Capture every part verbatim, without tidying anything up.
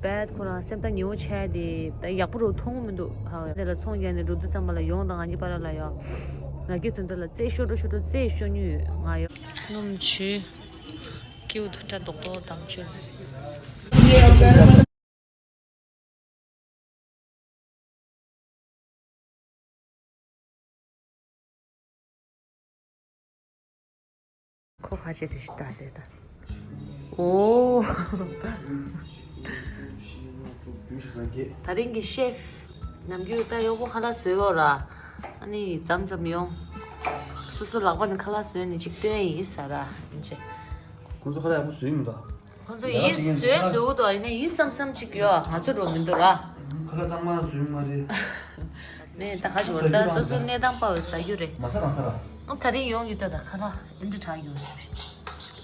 བད་ཁོ་རང་སེམས་ཐག་ཉེ་བོ་ཆགས་ཏེ་ད་ཡག་པོ་རུ་མཐོང་གི་མི་འདུག་ཧ། དེ་ལ་ཚོང་རྒྱག་ནས་འགྲོ་དུས་ཙམ་པ་ལ་ཡོང་དང་ང་གཉིས་བར་ལ་ཡོང་། ང་གི་དོན་དག་ལ་རྩེད་ཤོར་འགྲོ་ཤོར་འགྲོ་རྩེད་ཤོར་ཉུལ་ཡོད་ང་ཡོད། སྣུམ་ཆུ། ཀེའུ་དུ་སྐྲ་རྡོག་རྡོག་དམ་ཆུ། ཁོ་ཁ་ཆེ་དེ་ཤི་ད་དེ་ད། ཨོ། ད་རིང་གི་ཤེཕ། ནམ་རྒྱུན་ད་གཡོག་པོ་ཁ་ལག་བཟོས་ཡོད་ར། ཨ་ནི་མཚམས་མཚམས་ཡོང་། སོ་སོ་ལག་པ་ནས་ཁ་ལག་བཟོས་ནས་ཅིག་སྟོན་ཡིན་ས་ར་ཡིན་ཅེ། ཁོང་ཚོ་ཁ་ལག་ཡག་པོ་བཟོས་ཡིན་ད། ཁོང་ཚོ་ཡིན་བཟོས་བཟོས་འདུག་ཨ་ནི་ཡིན་བསམ་བསམ་ཅིག་ཡོད་ང་ཚོ་འགྲོ་མི་འདུག་ར། ཁ་ལག་གཙང་མ་བཟོས་མ་རེད། ནས་ད་ཁ་ཅིག་བར་ད་སོ་སོའི་གནས་སྟངས་དཔའ་བའི་ཟ་རྒྱུ་རེད། མ་ཟ་རང་ཟ་ར། ཨ་ད་རིང་ཡོང་ཡོད་ད་ད་ཁ་ལག་ཨེ་འདྲ་དྲག་ཡོད་ཟེར།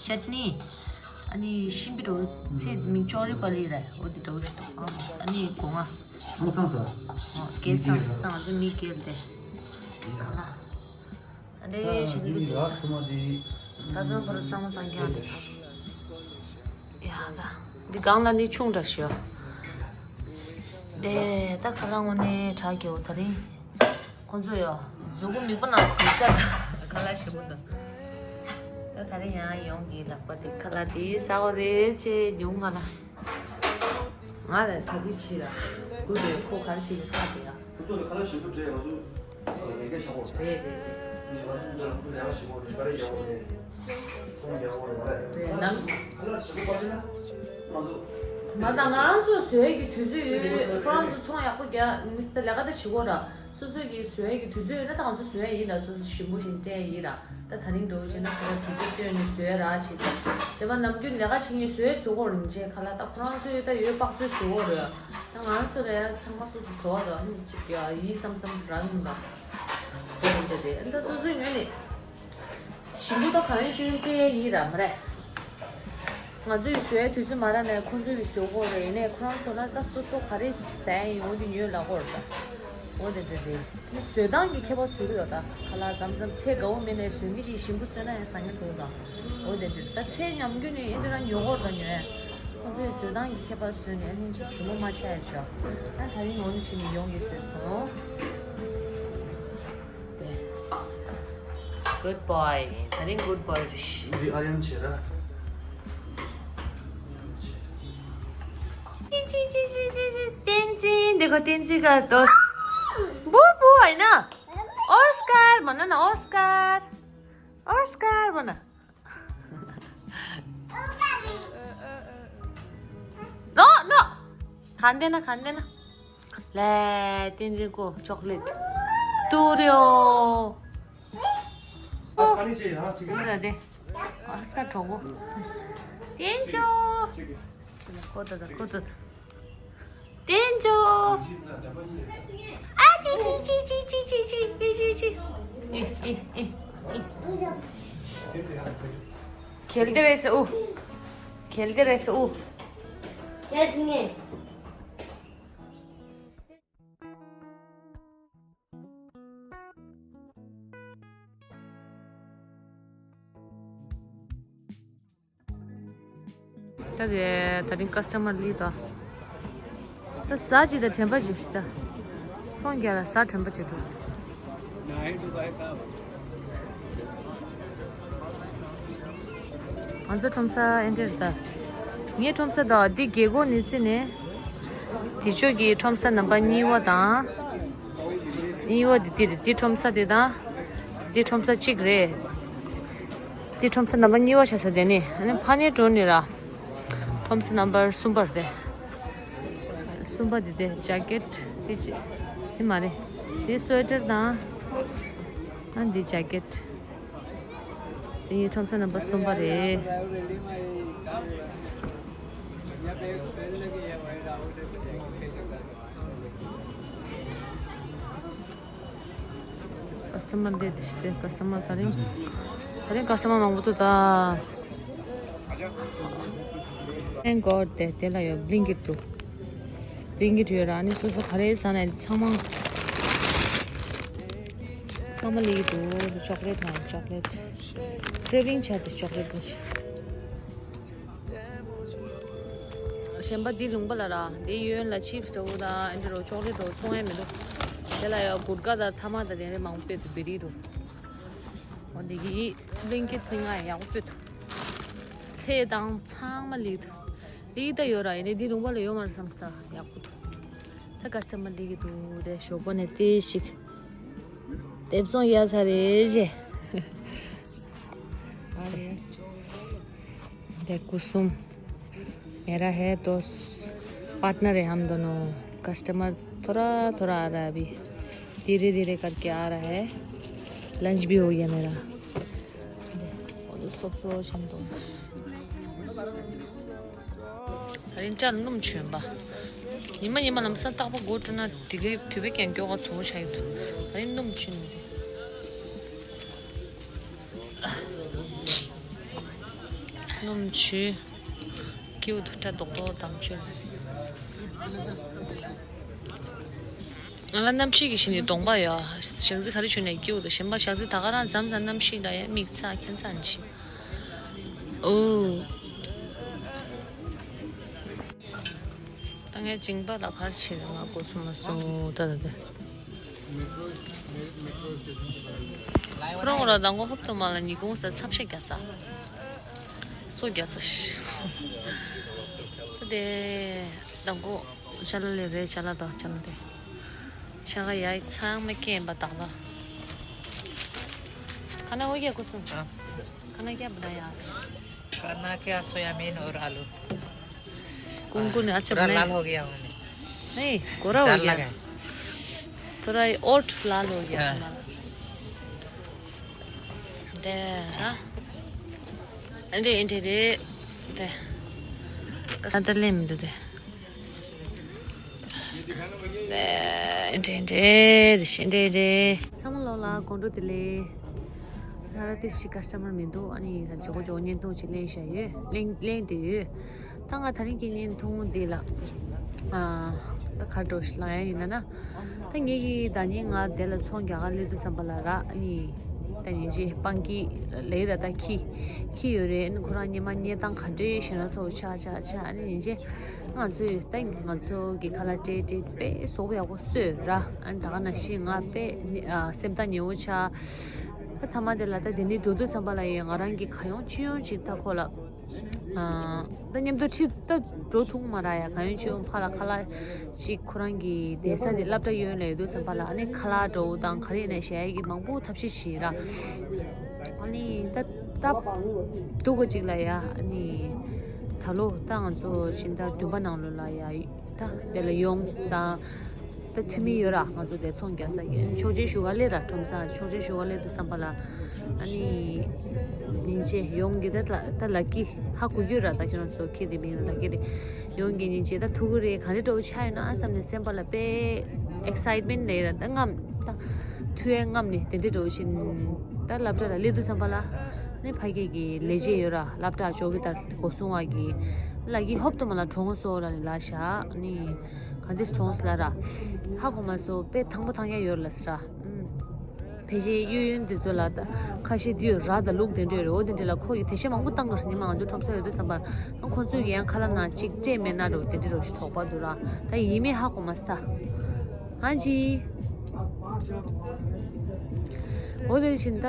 ཅད་ནི། ཨ་ནི་ཤིང་པི་འགྲོ་ཚེ་མིང་ཅོ་རི་པ་ལི་རེད་འོ་དེ་འགྲོ་རེད་ད། ཨ་ནི་སྒོ་ང་། ཚང་ཚང་ཟ། ཨ་སྐད་ཚང་ཟ་ད་ང་ཚོ་མི་སྐད་དེ། ཁ་ལག་ཨ་འདྲ་ཞིག་འདུག་དེ། ད་ཚང་བར་གཙང་མ་གཙང་རྐྱང་རེད་ད། ཡ་ད། འདི་སྒང་ལ་ནི་ཆུང་དྲགས་ཤོག་དེ་ད་ཁ་ལག་དངོས་གནས་དྲག་གི་འོ་ད་རིང་། ཁོང་ཚོ་ཡོ། གཟུགས་པོ་མིག་པ་ནང་ཚུད་ཤག་ཁ་ལག་ཞིམ་པོ་འདུག་ད་ད་རིང་ཡང་ཡོང་གི་ལག་པ་དེ་ཁ་ལག་དེ་ཟ་བ་རེད་ཅེས་ཉུང་ང་ལ། ང་ལ་ད་དེ་ཕྱི་ལ། སྐུ་དེ་ཁོ་ག་རེ་ཞིག་གི་ཁ་དེ་ཡ། ཁོ་ཚོ་ལ་ཁ་ལག་ཞིམ་པོ་སྤྲད་ང་ཚོ་ལས་ཀ་བྱ་དགོས། རེད་རེད་རེད། ང་ཚོ་ལས་ཀ་བྱེད་དགོས་རེད། ཁ་ལག་ཡག་པོ་རེད། ཚོང་ཡག་པོ་རེད་མ་རེད། རེད་ནམ། ཁ་ལག་ཞིམ་པོ་པ་ཅི་ན། ང་ཚོ། མ་ད་ང་ཚོ་བཟོས་ཀྱི་དུས་ཚོད་ཡོད་ཁོ་རང་ཚོ་ཚོང་ཡག་པོ་རྒྱག་མི་སྲིད་ལས་ཀ་ད་བྱེད་དགོས་ར། སོ་སོ་གིས་བཟོས་ཀྱི་དུས་ཚོད་ཡོད་ན་ད་ང་ཚོ་བཟོས་ཡ་ཡིན་ལ་སོ་སོ་ཞིམ་པོ་ཞིག་སྤྲད་ཡིན་ལ། ད་ད་རིང་འགྲོ་བྱས་ན་ཁོ་རང་དུས་ཚོད་བཏོན་ནས་བཟོས་ར་བྱེད་ས། བྱས་པ་ནམ་རྒྱུན་ལས་ཀ་བྱེད་མཁན་བཟོས་བཟོ་དགོས་རེད་ཅེས་ཁ་ལག་ད་ཁོ་རང་ཚོས་ད་ཡོད་དཔག་ཚོད་བཟོ་དགོས་རེད། ད་ང་ཚོ་ལ་ཡ་ཚང་མ་སོ་སོ་གྲོགས་དང་ཨ་ནི་གཅིག་ཡ་ཡིན་བསམ་བསམ་རང་ཡིན་པ། དེ་རེད་ཅེས་དེ་ད་སོ་སོའི་ངོས་ནས། ཞིམ་པོ་ད་གང་ཡོད་ཅི་ཡོད་སྤྲད་ཡ་ཡིན་ར་མ་རེད། ང་ཚོས་བཟོ་ཡ་དུས་ཚོད་མ་རག་ནས་ཁོང་ཚོས་བཟོ་དགོས་རེད་ཡིན་ནའི་ཁོ་རང་ཚོ་ལ་ད་སོ་སོ་ག་རེ་ཟ་ཡ་ཡིན་འོ་དེ་ཉོས་ལབ་དགོས་རེད་ད། འོ་དེ་འདྲ་རེད། ནི་བཟོ་སྟངས་ཀྱི་ཁྱད་པར་བཟོ་གི་ཡོད་ད་ཁ་ལག་མཚམས་མཚམས་ཚལ་དགའ་བོ་མེད་ནའི་བཟོ་མི་ཅིག་ཞིམ་པོ་བཟོས་ན་ཡང་ཟ་མཁན་འགྲོ་ད། འོ་དེ་འདྲ་ད་ཚལ་ཉམས་རྒྱུ་ནི་ཨེ་འདྲ་རང་ཉོ་དགོས་རེད་ད་ཉོ་ཡ། ཁོང་ཚོས་བཟོ་སྟངས་ཀྱི་ཁྱད་པར་བཟོས་ནས་ཨ་ནི་ཅིག་ཞིམ་པོ་མ་ཆགས་ཡ་བྱོས། ད་ད་རིང་འོ་ནི་ཕྱིན་ནས་ཡོང་གི་བཟོས་སོང་། དེ། Good boy. ད་རིང་good boy་རེད། འདི་ཨ་ཡོན་བྱེད་ར། ཅི་ཅི་ཅི་ཅི་ཅི་ཅི། བསྟན་འཛིན་འདི་ཁོ་བསྟན་འཛིན་ག་ཏོ། བུ་བུ་ཨ་ན། ཨོ་སི་ཀར་མ་ན་ན་ཨོ་སི་ཀར། ཨོ་སི་ཀར་མ་ན། No, no. ག་འདི་ན་ག་འདི་ན། ལེ། བསྟན་འཛིན་ཀོ་ཅོག་ལེ་ཊི། ཏུ་རེའོ། ཨ་ཀ་ནི་ཆེ་ཡ་ཅིག་ན་དེ། ཨ་ས་གྲོགས་པོ། བསྟན་འཛིན། ཀོ་ད་ད་ཀོ་ད་ད། བསྟན་འཛིན། ཨ་ཅི་ཅི་ཅི། ཨི་ཨི་ཨི་ཨི། ཁེལ་དེ་རེད་ཨུ། ཁེལ་དེ་རེད་ཨུ། ཁེལ་ངེ། ད་དེ་ད་རིང་ཀ་སི་ཊ་མར་ལི་ད། ད་ཟ་ཅི་ད་དྲན་པ་ཅི་ཤི་ད། ཚོང་རྒྱག་ལ་ཟ་དྲན་པ་ཅི་འགྲོ། ང་ཚོ་ཁྲོམ་ས་ཨེ་འདྲ་རེད་ད། ངའི་ཁྲོམ་ས་ད་འདི་རྒྱལ་སྒོ་ནས་བརྩིས་ནས། དེ་ཕྱོགས་ཀྱི་ཁྲོམ་ས་ནམ་པ་གཉིས་པ་དང་། གཉིས་པ་དེ་དེ་རེད། དེ་ཁྲོམ་ས་དེ་དང་། དེ་ཁྲོམ་ས་གཅིག་རེད། དེ་ཁྲོམ་ས་ནམ་པ་གཉིས་པ་ཆགས་ས་དེ་ནི་ཨ་ནི་ཕ་ནས་འགྲོ་ནི་ར། ཁྲོམ་ས་ནམ་པར་གསུམ་པ་རེད། གསུམ་པ་དེ་དེ་ཇེ་ཀེཊ་དེ་ཅི་དེ་མ་རེད། དེ་སུ་ཝེ་ཊར་དང་། ཨ་འདི་ཇེ་ཀེཊ། དེ་ཁྲོམ་ས་ནམ་པར་གསུམ་པ་རེད། ཀ་སི་ཊ་མར་འདི་འདི་ཞིག་སྟེ། ཀ་སི་ཊ་མར་ད་རིང་། ད་རིང་ཀ་སི་ཊ་མར་མང་པོ་འདུག་ད། Thank God དེ་དེ་ལ་ཡོད། Blinkit འདུག Blinkit ཡོད་ར། ཨ་ནི་སོ་སོ་ག་རེ་ཟ་ན་ཚང་མ། ཚང་མ་ལེགས་འདུག་ཅོག་ལེ་ཊི་དང་ཅོག་ལེ་ཊི། Craving ཆགས་ཏེ་ཅོག་ལེ་ཊི་འདི་ཞིག་དྲན་པ་འདི་ལུང་པ་ལ་ར། འདི་གཡོན་ལ་ཆིབས་འདྲ་བོ་དང་ཨེ་འདྲ་རོ་ཅོག་ལེ་འདྲ་བོ་བཙོང་ཡ་མི་འདུག་དེ་ལ་ཡ་གུར་དཀར་དང་ཐ་མག་དང་དེ་འདྲ་མང་པོ་སྤེལ་འདུག་བེ་རི་རུ། འོ་འདི་གི་བླེན་ཀེ་ཐི་ལྔ་ཡག་པོ་སྤེལ་འདུག་ཚད་དང་ཚང་མ་ལེགས་འདུག་ལེགས་ད་ཡོད་ར། ཡིན་ནའི་འདི་ལུང་པ་ལ་ཡོད་མ་རེད་བསམ་ས་ཡག་པོ་འདུག་ད་ཀ་སི་ཊ་མར་སླེབས་ཀྱི་འདུག་དེ་ཞོགས་པ་ནས་ཏེ་ཞིག་དེབ་བཙོང་ཡ་ས་རེད་ཞེས། अरे, देख कुसुम, मेरा है दोस्त, पार्टनर है हम दोनों। कस्टमर थोड़ा थोड़ा आ रहा है अभी, धीरे धीरे करके आ रहा है। लंच भी हो गया मेरा। देख, वो तो सब फ्लोर शिंदो। ད་རིང་ཅག་སྣུམ་བྱོན་པ། ཉི་མ་ཉི་མ་ལམ་སང་རྟག་པར་སྒོ་བཀྲུས་ན་དེ་གའི་དུས་བས་ཀྱང་མགྱོགས་པ་ཚོར་བྱ་ཡི་འདུག་ད་རིང་སྣུམ་བྱོན་ནི་རེད། སྣུམ་བྱོན། ཀེའུ་དུ་སྐྲ་རྡོག་རྡོག་དམ་བཅོས། ང་ལ་གནམ་གཤིས་ཀྱི་ཞིག་ནི་གདོང་པ་ཡོད། ཞག་ཚི་ག་རེ་བྱོན་ནས་ཀེའུ་དུ་ཞེན་པ་ཞག་ཚི་ད་ག་རང་མཚམས་མཚམས་གནམ་གཤིས་ལ་ཡ་མིག་ཚ་ཁྱེད་ཚ་ནི་ཞིག་ཨོ། ད་ངས་སྦྱིན་པ་ལ་གར་བྱེད་ང་སྒོ་སུ་མ་སོང་ད་ད་ད། ཁོ་རང་ཁོ་རང་མདང་དགོང་ཧོབ་ཏོ་མ་ལ་ཉི་གུང་ས་ཚབ་ཤ་རྒྱག་ས། སོ་རྒྱག་ས་ཤི། ད་དེ་མདང་དགོང་ཅ་ལ་ལེ་རེད་ཅ་ལ་དང་ཅ་ལ་དེ། ཆ་ག་ཡ་ཡི་ཚང་མ་སྐྱེན་པ་དག་ལ། ཁ་ན་འོ་རྒྱག་གོ་སོང་། ཁ་ན་རྒྱག་པ་ད་ཡ། खाना क्या सोयाबीन और आलू। कुनकुन अच्छा पूरा बनाया। लाल हो गया मैंने। नहीं, गोरा हो गया। थोड़ा और लाल हो गया तुम्हारा। दे ना। दे दे दे। दे। कसा ले मिल दे। འདྲེ་འདྲེ་རེ་ཞིག་འདྲེ་འདྲེ། ཚང་མ་ལོ་ལ་དགོང་དྲོ་བདེ་ལེགས། ང་ར་ཏི་ཞིག་ཀ་སི་ཊ་མར་མི་འདུག་ཨ་ནི་ད་མགྱོགས་མགྱོགས་བརྙན་ཐུང་ཅིག་ལེན་བཞག་ཡོད། ལེན་ལེན་དེ་ཡོད། ད་ང་ད་རིང་གི་བརྙན་ཐུང་འདི་ལ་ཨ་ད་ག་འགྲོ་ཞིག་ལ་ཡ་ཡིན་ན་ན། ད་ངེད་ཀྱི་ཟླ་ཉིན་ང་དེ་ལ་ཚོང་རྒྱག་ག་སླེབས་དུས་ཙམ་པ་ལ་ར་ཨ་ནི་ད་ཉིན་རྗེས་སྤང་ཀི་ལེ་ར་ད་ཁྱི་ཁྱི་ཡོད་རེད། ཨ་ནི་ཁོ་རང་སྙེ་མ་སྙེ་སྟངས་ག་འདྲའི་ཞེ་ན་ཚོ་ཆ་ཆ་ཆ་ཨ་ནི་ཉིན་རྗེས་ང་ཚོས་ད་ང་ཚོ་གི་ཁ་ལག་སྤྲད་སྤྲད་དཔེ་གཟུགས་པོ་ཡག་པོ་བཟོས་ར། ཨ་ནི་ད་ག་ནང་བཞིན་ང་དཔེ་ནི་ཨ་སེམས་ཐག་ཉེ་བོ་ཆགས། ད་ཐ་མ་དེ་ལ་ད་དེ་ནི་འགྲོ་དུས་ཙམ་པ་ལ་ཡ་ང་རང་གི་ག་ཡོང་ཅི་ཡོང་ཅིག་ད་ཁོ་ལ་ཨ་ད་མཉམ་དུ་ཁྲིད་ད་འགྲོ་ཐུབ་མ་ར་ཡ། ག་ཡོང་ཅི་ཡོང་ཕ་ལ་ཁ་ལག་ཅིག་ཁོ་རང་གི་བསྡད་ས་དེ་སློབ་གྲྭ་གཡོན་ལ་ཡོད་དུས་ཙམ་པ་ལ་ཨ་ནི་ཁ་ལག་འགྲོ་དང་ག་རེ་ཡིན་ན་གཞལ་ཡས་ཀྱི་མང་པོ་ཐབས་ཤེས་བྱེད་ར། ཨ་ནི་ད་ད་སྡུག་ག་ཅིག་ལ་ཡ་ཨ་ནི་ད་ལོ་ད་ང་ཚོ་སྦྱིན་བདག་བདུན་པ་ནང་ལོ་ལ་ཡ་ད་དེ་ལ་ཡོང་དང་ད་འཐུས་མི་ཡོད་ར། ང་ཚོ་དེ་ཚོང་རྒྱག་ས་ཡིན། ཆོག་མཆན་ཞུ་ག་སླེབས་ར། ཁྲོམ་ས་ཆོག་མཆན་ཞུ་ག་སླེབས་དུས་ཙམ་པ་ལ་ཨ་ནི་ཉིན་བྱེད་ཡོང་གི་ད་ད་ལ་ཀི་ཧ་གོ་རྒྱུ་ར། ད་ཁྱོད་རང་ཚོ་ཁྱེད་དེ་མིང་ལ་ལ་ཀི་རེད། ཡོང་གི་ཉིན་བྱེད་ད་ཐུག་གི་རེད། ག་འདྲ་འདྲ་བོ་ཆགས་ཡོད་ན་བསམ་ནས་སེམས་པ་ལ་དཔེ་ཨེག་སའིཊ་མེན་ཊི་ལས་ར། ད་རྔམ་ད་ཐུ་ཡའི་རྔམ་ནི་དེ་འདྲ་འདྲ་བོ་ཕྱིན། ད་སློབ་གྲྭ་ལ་སླེབས་དུས་ཙམ་པ་ལ་ནི་ཕ་གི་གི་ལས་བྱེད་ཡོད་ར། སློབ་གྲྭ་ཇོ་གི་ད་སྒོ་སྲུང་བ་གི་ལ་གི་ཧོབ་ཏུ་མ་ལ་གྲོངས་སོ་ལ་ནི་ལ་ཤ་ནི་ག་འདི་གྲོངས་ལ་ར། ཧ་གོ་མ་སོ་དཔེ་ཐང་པོ་ཐང་ཡ་ཡོད་ལ་སི་ར། ཕལ་ཆེར་གཡས་གཡོན་འདི་ཚོ་ལ་ད་ཁ་ཤས་འདི་ཡོད་ར། ད་ལུག་དེ་འདྲས་རེད། འོ་དེ་འདྲས་ལ་ཁོ་ཡི་དེ་ཤེས་མང་པོ་བཏང་གི་རེད། ཉི་མ་ང་ཚོ་ཁྲོམ་ས་ཡོད་དུས་ཙམ་པར་ཁོ་ཚོས་ཡང་ཁ་ལ་ན་གཅིག་སྤྲད་མེད་ན་རོ་དེ་འདྲས་རོ་ཞིག་དོགས་པ་འདུག་ར། ད་ཡིན་མེད་ཧ་གོ་མ་སི་ད། ཧན་ཇི། འོ་དེ་བཞིན་ད་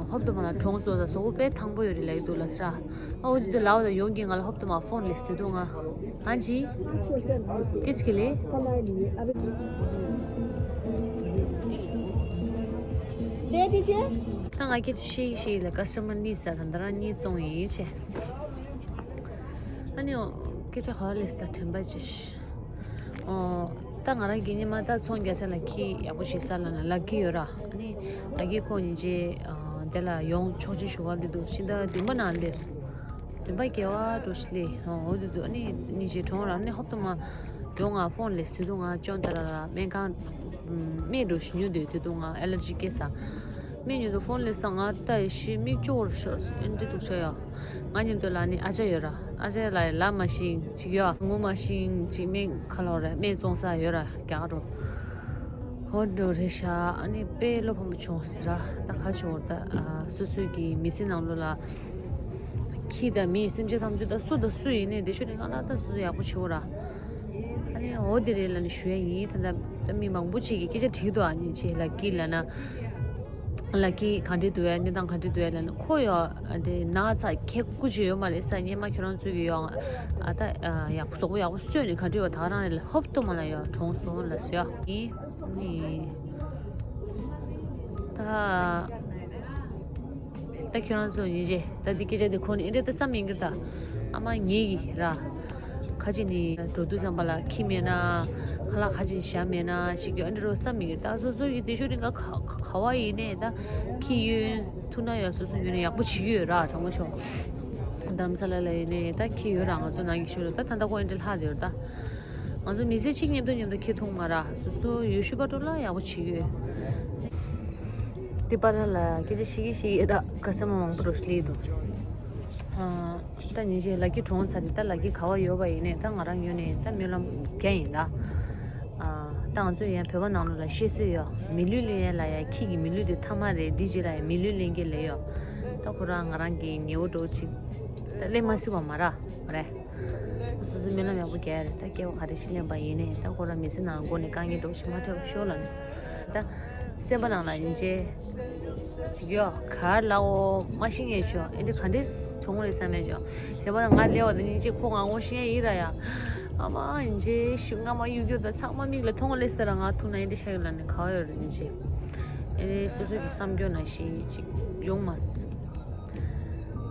ཧོབ་ཏུ་མ་ལ་གྲོངས་སོ་ད་གཟུགས་པོ་དཔེ་ཐང་པོ་ཡོད་རེད་ལ་ཡི་འདུག་ལ་སི་ར། ཨ་འོ་དེ་དུས་ལའོ་ལ་ཡོང་གི་ང་ལ་ཧོབ་ཏུ་མ་ཕོན་ལས་དེ་དུས་ང་ཧན་ཇི། ཀིས་ཀི་ལེ། ད་ང་ཁྱེད་ཤེས་ཤེས་ལ་ཀ་སི་ཊ་མར་གཉིས་ས་ད་ད་རང་གཉིས་བཙོང་ཡིན་ཆེ། ཨ་ནི་ཨོ་སྐད་ཆ་ཧོ་ལེས་ད་དྲན་པ་ཅེ་ཤི། ཨོ་ད་ང་རང་གི་ཉི་མ་ད་ཚོང་རྒྱག་ས་ལ་ཁྱི་ཡག་པོ་ཞིག་ས་ལ་ན་ལ་ཀི་ཡོད་ར། ཨ་ནི་ལ་ཀི་ཁོ་ཉིན་རྗེས་དེ་ལ་ཡོང་ཆོག་ཅེས་ཞུ་ག་འདི་འདུག་ཕྱི་ཟླ་བདུན་པ་ནང་ལེ། བདུན་པ་བརྒྱད་པ་འགྲོ་ཞིག་ལེ། ཨོ་འདི་འདུག་ཨ་ནི་ཉིན་རྗེས་གྲོངས་ར། ཨ་ནི་ཧོབ་ཏུ་མ་ཡོང་ང་ཕོན་ལེས་དུས་འདུག་ང་ཅོན་ཏ་ར་ར་སྨན་ཁང་སྨན་འགྲོ་ཞིག་ཉོ་འདོད་དུས་འདུག་ང་ཨེ་ལར་ཇི་སྐྱེས་ས། མི་ཉོ་དུ་ཕོན་ལེ་སང་ང་ལྟ་ཡི་ཤི་མིག་ཅོར་ཤོ་ཨིན་འདྲི་འདུག་ཤ་ཡོ། ང་མཉམ་དུ་ལ་ནི་ཨ་ཅག་ཡོད་ར། ཨ་ཅག་ལ་ཡི་ལ་མ་ཤིང་ཅིག་ཡོ། ངུ་མ་ཤིང་ཅིག་མིག་ཁ་ལོ་རེ་མིག་བཙོང་ས་ཡོད་ར་རྒྱ་གར་རུ། ཧོ་འགྲོ་རེ་ཤ་ཨ་ནི་དཔེ་བློ་ཕམ་བྱུང་ཟེར་ར། ད་ཁ་བྱུང་ད་སོ་སོའི་གི་མི་ཚེ་ནང་ལོ་ལ། ཁྱི་དང་མི་སེམས་ཅན་ཐམས་ཅད་ད་སུ་དང་སུ་ཡིན་ནའི་དེ་ཤོད་ནས་ང་ལ་ད་སུ་སུ་ཡག་པོ་བྱེད་འོ་ར། ཨ་ནི་འོ་དེ་རེད་ལབ་ནས་ཞུ་ཡ་ཡིན། ད་ད་ད་མི་མང་པོ་ཅིག་གིས་སྐད་ཆ་དྲིས་འདུག་ཨ་ནི་ཅེ་ལ་ཀི་ལབ་ན། ལ་ཀི་ག་འདྲས་འདུག་ཡ། གནས་སྟངས་ག་འདྲས་འདུག་ཡ་ལབ་ན་ཁོ་ཡོ་ཨ་འདྲས་ན་ཚ་ཁེ་ཀུ་ཅི་ཡོད་མ་རེད་ས། སྙེ་མ་ཁྱོད་རང་ཚོས་ཀྱི་ཡོ་ཨ་ད་ཡག་པོ་ཟོག་པོ་ཡག་པོ་གསོས་ནས་ག་འདྲས་ཡོ་ད་རང་རེད་ལ་ཧོབ་ཏུ་མ་ལ་ཡོ་གྲོངས་སོང་ལ་ཟེར་ཡོ་ཡིན། ད། ད་ཁྱོད་རང་ཚོ་ཡིན་རྗེས་ད་འདི་སྐད་ཆ་འདི་གོ་ནས་ཨེ་འདྲ་ད་བསམ་ཡིན་གྱི་ད། ཨ་མ་ངེད་ཀྱི་ར། ཁ་ཅིག་ནི་འགྲོ་དུས་ཙམ་པ་ལ་ཁྱི་མེད་ན། ཁ་ལག་ཁ་ཅིག་ཞྭ་མེད་ན་ཞིག་གི་ཨེ་འདྲ་རོ་བསམ་ཡིན་གྱི་ད། སོ་སོ་ཡི་དེ་ཤོད་རིང་ག་ག་བ་ཡིན་ནས་ད། ཁྱི་ཡོད་ཐུག་ན་ཡང་སོ་སོ་ཡོད་ན་ཡག་པོ་བྱེད་ཀྱི་ཡོད་ར་དྲང་མོ་ཤོག་རྡ་རམ་ས་ལ་ལ་ཡིན་ནས་ད་ཁྱི་ཡོད་ར་ང་ཚོ་ནང་གི་ཤོད་ར་ད་ད་ལྟ་ཁོ་ཨེ་འདྲ་ལྷག་དེ་ཡོད་ད། ང་ཚོ་མི་ཚེ་གཅིག་མཉམ་དུ་མཉམ་དུ་ཁྱི་འཐུང་མ་ར་སོ་སོ་ཡོད་ཤུ་པ་ཏོ་ལ་ཡག་པོ་བྱེད་ཡོད། དེ་པར་ལ་སྐད་ཆ་ཤི་གི་ཤི་གི་ར་ག་ས་མ་མང་པོ་རོ་ཤི་ལི་འདུག་ད་ཉིན་ཞིག་ལ་ཀི་གྲོངས་ཚར་རེད་ད། ལ་ཀི་ག་བ་ཡོད་པ་ཡིན་ནས་ད་ང་རང་ཡོད་ནས་ད་སྨོན་ལམ་རྒྱ་ཡིན་ད། ད་ང་ཚོ་ཡང་བོད་པ་ནང་ལོགས་ལ་བཤད་སྲོལ་ཡོད། མི་ལུས་ལེན་ཡ་ལ་ཡ་ཁྱི་གི་མི་ལུས་དེ་ཐ་མ་རེད། འདི་རྗེས་ལ་ཡ་མི་ལུས་ལེན་གྱི་ལས་ཡོད། ད་ཁོ་རང་ང་རང་གི་ཉེ་བོ་འགྲོ་ཅིག་ད་ལེན་མ་སྲིད་པ་མ་ར་མ་རེད། སོ་སོའི་སྨོན་ལམ་ཡག་པོ་རྒྱག་ཡ་རེད་ད། སྐྱེ་བ་ག་རེ་ཞིག་ལེན་པ་ཡིན་ནས་ད་ཁོ་རང་མི་ཚེ་ནང་སྒོ་ནས་དཀའ་ངལ་འགྲོ་ཞིག་མ་འཕྲད་པ་ཤོག་ལ་ནས་ད་སེམས་པ་ནང་ལ་ཡིན་ཅེ་ཅིག་ཡོད་གར་ལའོ་མ་ཤི་ངེས་ཤོག་ཨེ་འདྲི་ག་འདྲི་བྱུང་རེད་བསམ་མེད་ཤོག་ཞེས་པ་ང་ལེ་བ་དང་ཡིན་ཅེ་ཁོ་ང་ངོ་ཤེས་ཡ་ཡིན་ར་ཡ། ཨ་མ་ཡིན་ཅེ་ཤུ་ང་མ་གཡུག་རྒྱུ་ད་ཚང་མ་མིག་ལ་མཐོང་ལེ་ཟེར་ར་ང་ཐུག་ན་ཨེ་འདྲི་ཤ་ཡོད་ལ་ནས་ག་བ་ཡོད་རེད་ཡིན་ཅེ་ཨེ་འདྲི་སོ་སོ་གི་བསམ་སྐྱོ་ན་ཤི་ཅིག་ཡོང་མ་སྲིད།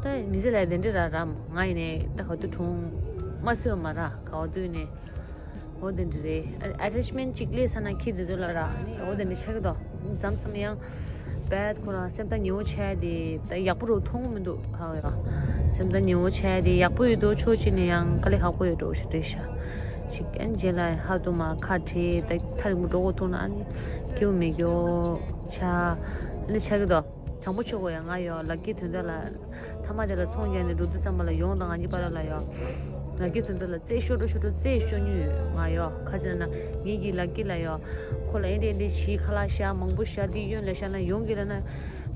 ད་མི་ཚེ་ལ་དེ་འདྲ་ར་རམ་ང་ཡིན་ནས་ད་ག་དུས་གྲོངས་མ་སྲིད་པ་མ་ར་ག་བ་དུས་ནས་འོ་དེ་འདྲ་རེད། ཨ་ཊེཆ་མེན་ཊི་གཅིག་སླེབས་ས་ན་ཁྱི་དེ་ཚོ་ལ་ར་ནི་འོ་དེ་འདྲ་ཆགས་ཀྱི་འདུག་མཚམས་མཚམས་ཡང་བད་ཁོ་རང་སེམས་ཐག་ཉེ་བོ་བྱས་དེ་ད་ཡག་པོ་རུ་མཐོང་གི་མི་འདུག་ཧ་ཡ་སེམས་ཐག་ཉེ་བོ་བྱས་དེ་ཡག་པོ་ཡོད་དོ་ཕྱོགས་གཅིག་ནས་ཡང་དཀའ་ལས་ཁག་པོ་ཡོད་འགྲོ་ཞིག་རེད་ཤག་ཅིག་ཨན་རྗེས་ལ་ཧ་དུ་མ་ཁ་བྲིས་ད་ཐག་རིང་པོ་འགྲོ་དགོས་ཐུག་ན་ཨ་ནི་སྐྱིད་པོ་མེད་སྐྱིད་པོ་ཆགས་ཨ་ནི་ཆགས་ཀྱི་འདུག་དྲང་པོ་ཆོག་གོ་ཡ་ང་ཡོ་ལ་ཀི་དོན་དག་ལ་ཐ་མ་དེ་ལ་ཚོང་རྒྱག་ནས་འགྲོ་དུས་ཙམ་པ་ལ་ཡོང་དང་ང་གཉིས་བར་ལ་ཡོ་ལ་ཀི་དོན་དག་ལ་རྩེད་ཤོར་འགྲོ་ཤོར་འགྲོ་རྩེད་ཤོར་མྱོང་ཡོད་ང་ཡོ་ཁ་ཅིག་ན་ངེད་ཀྱི་ལ་ཀི་ལ་ཡོ་ཁོ་ལ་ཨེ་འདྲེ་ཨེ་འདྲེ་བྱིས་ཁ་ལག་ཤ་མང་པོ་ཤ་དེ་གཡོན་ལ་ཤ་ན་ཡོང་གི་ལ་ན་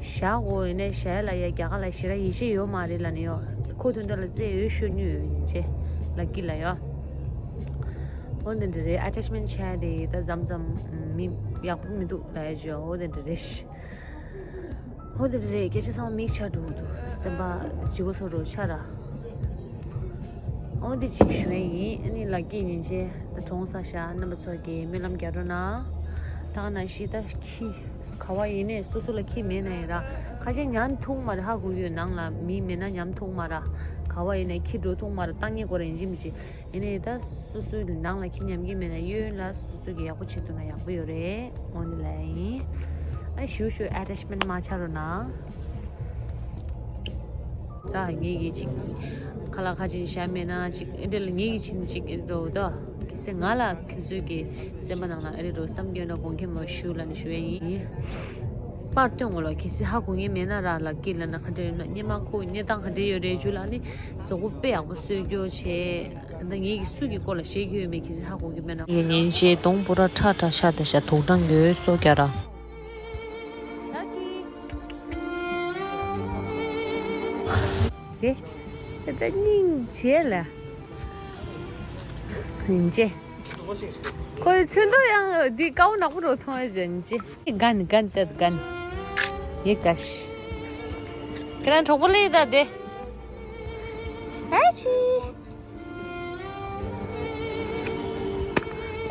ཤ་གོ་ཡིན་ནས་ཤ་ལ་ཡ་རྒྱ་ག་ལ་ཞེ་དྲག་ཡིད་ཆེས་ཡོད་མ་རེད་ལ་ནི་ཡོ་ཁོ་དོན་དག་ལ་རྩེད་ཡོད་ཤོར་མྱོང་ཡོད་ཡིན་ཅེ་ལ་ཀི་ལ་ཡོ་འོ་འདི་འདྲ་རེད། ཨ་ཊེཆ་མེན་ཊི་བྱས་དེ་ད་མཚམས་མཚམས་མི་ཡག་པོ་མི་འདུག་ལ་ཡ་ཇོ་འོ་འདི་འདྲ་རེད། ཧོ་དེ་རེད་སྐད་ཆ་ཚང་མ་མིག་ཆ་འགྲོ་འདུག་སེམས་པ་ལྗིད་པོ་ཚོ་རོ་ཆ་ར། ཨོ་དེ་གཅིག་ཞུ་ཡ་ཡིན། ཨ་ནི་ལ་སྐྱེས་ཉིན་བྱེད་ད་གྲོངས་ས་ཤ་རྣམ་པ་ཚོ་གི་སྨོན་ལམ་རྒྱག་རོགས་གནང་། ད་ག་ན་ཤི་ད་ཁྱི་ག་བ་ཡིན་ནས་སོ་སོ་ལ་ཁྱི་མེད་ན་ཡིན་ར། ཁ་ཤས་ཉམ་ཐུག་མ་རེད་ཧ་གོ་ཡོད་ནང་ལ་མི་མེད་ན་ཉམ་ཐུག་མ་ར། ག་བ་ཡིན་ནས་ཁྱི་འགྲོ་ཐུག་མ་ར་ལྟ་ངེས་སྐོར་ཡིན་གཅིག་མི་གཅིག་ཡིན་ནའི་ད་སོ་སོའི་ནང་ལ་ཁྱི་ཉམས་ཀྱི་མེད་ན་གཡོན་ལ་སོ་སོ་གི་ཡག་པོ་བྱེད་ཐུབ་ན་ཡག་པོ་ཡོད་རེད་འོ་ནི་ལ་ཡིན། ཨ་ཞུ་ཞུ་ཨ་ཊེཆ་མེན་ཊི་མ་ཆགས་རོགས་གནང་། ད་ངེད་ཀྱི་ཅིག་ཁ་ལག་ཁ་ཅིག་ཞྭ་མེད་ན་ཅིག་ཨེ་འདྲ་ལ་ངེད་ཀྱི་ཕྱིན་ཅིག་ཨེ་འགྲོ་ད་གལ་སྲིད་ང་ལ་ཁྱེད་ཚོའི་གི་སེམས་པ་ནང་ལ་ཨེ་འདྲ་འགྲོ་བསམ་གྱི་ཡོད་ན་དགོངས་འགལ་མ་ཞུ་ལ་ནི་ཞུ་ཡ་ཡིན། པར་སྟོན་ངོ་ལོ་གལ་སྲིད་ཧ་གོ་ངེས་མེད་ན་ར་ལ་སྐྱིད་ལ་ན་ག་འདྲ་ཡོད་ན་སྙེ་མ་ཁུ་སྙེ་ཐང་ག་འདྲ་ཡོད་རེད་ཇུ་ལ་ནི་གཟུགས་པོ་དཔེ་ཡག་པོ་གསོས་རྒྱུ་བྱས། ད་ངེད་ཀྱི་སུ་གི་སྐོར་ལ་བཤད་རྒྱུ་ཡོད་མེད་གི་ཧ་གོ་གི་མེད་ན། ངེད་ཉིན་བྱེད་གདོང་པོ་ར་ཁྲ་ཁྲ་ཤ་དེ་ཤ་དུག་སྦྲང་གི་སོ་རྒྱ་ར། དེ་ད་སྙིང་རྗེ་ལ། སྙིང་རྗེ། ཁོའི་ཚོན་མདོག་ཡང་འདི་དཀར་པོ་ནག་པོ་རུ་མཐོང་ཡ་སྙིང་རྗེ། གན་གན་ཏད་གན། ཡེ་ག་ཤི། ཁྱེད་རང་གྲོགས་པོ་ལས་ད་དེ། ཨ་ཅི།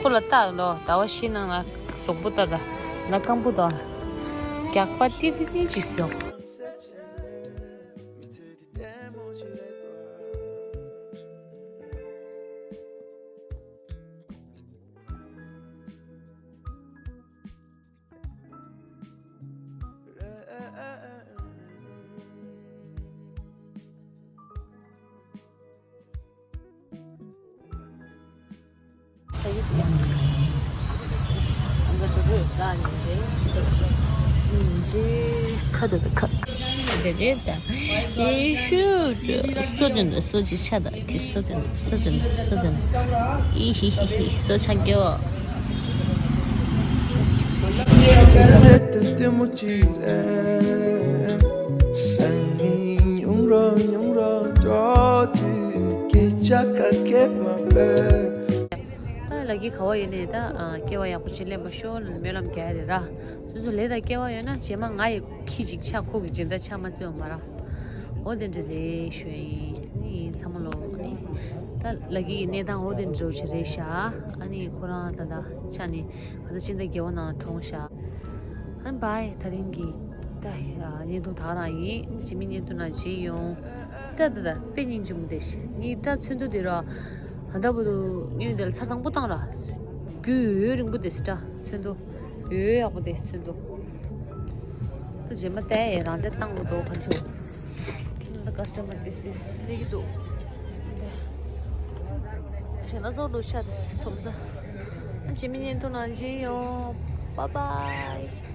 ཁོ་ལ་ལྟ་ལོ་ཟླ་བ་བཞི་ནང་ལ་གཟུགས་པོ་ལྟ་ད་ལ་སྐམ་པོ་དང་རྒྱགས་པ་ཏི་ཏི་ཏི་ཅིག་སོང་། ཁ་དོ་ཁ། ཡེ་ཤུ། སོ་དོན་དུ་སོ་ཅི་ཆ་ད་ཁི་སོ་དོན་དུ་སོ་དོན་དུ་སོ་དོན་དུ་ཨི་ཧི་ཧི་ཧི་སོ་ཆ་གྱོ། ཚེ་དེ་ལྟད་མོ་ཅིག་རེད། སང་ཉིན་ཉུང་རོ་ཉུང་རོ་ Toi, tu, que chaque quête m'appelle. ད་ལ་གི་ག་བ་ཡོད་ནས་ད་སྐྱེ་བ་ཡག་པོ་ཅིག་ལེན་པ་ཤོག་ལ་སྨོན་ལམ་རྒྱག་ཡ་རེད་ར། སོ་སོ་ལས་ད་སྐྱེ་བ་ཡོད་ན་རྗེས་མ་ང་ཡི་ཁྱི་ཅིག་ཆགས་ཁོ་གི་སྦྱིན་བདག་ཆགས་མ་སྲིད་པ་མ་ར། འོ་དེ་འདྲ་རེད་ཞུ་ཡ་ཡིན། ཨ་ནི་ཚང་མ་ལོ་ཨ་ནི་ད་ལ་གི་གི་གནས་སྟངས་འོ་དེ་འདྲ་ཅིག་རེད་ཤག་ཨ་ནི་ཁོ་རང་ད་ལྟ་ཆ་ནས་ད་ལྟ་སྤྱི་ཟླ་བརྒྱད་པ་ནང་གྲོངས་ཤག་ཨ་ནི་བྷའི། ད་རིང་གི་ད་བརྙན་ཐུང་ད་ག་རང་ཡིན། རྗེས་མའི་བརྙན་ཐུང་ནང་མཇལ་ཡོང་། སྐྲ་ད་ད་དཔེ་སྙིང་རྗེ་མོ་དེ་ངའི་སྐྲ་ཚོན་མདོག་དེ་ར། ད་ལྟ་བུ་དུ་སྔོན་དེ་ལ་ཚར་དང་པོ་བཏང་ར། རྒྱུས་ཡོད་རིང་པོ་དེ་སྐྲ་ཚོན་མདོག་ཡོད་ཡག་པོ་དེ་ཚོན་མདོག་ད་རྗེས་མ་ད་ཡ་རང་ཅག་བཏང་དགོས་འདུག་ག་རེ་ཞུ། ད་ཀ་སི་ཊ་མར་དེ་དེ་སླེབས་ཀྱི་འདུག་ད་ཞེ་ན་སོགས་འགྲོ་ཆ་དེ་ཁྲོམ་ས། རྗེས་མའི་བརྙན་ཐུང་ནང་མཇལ་ཡོང་། Bye bye.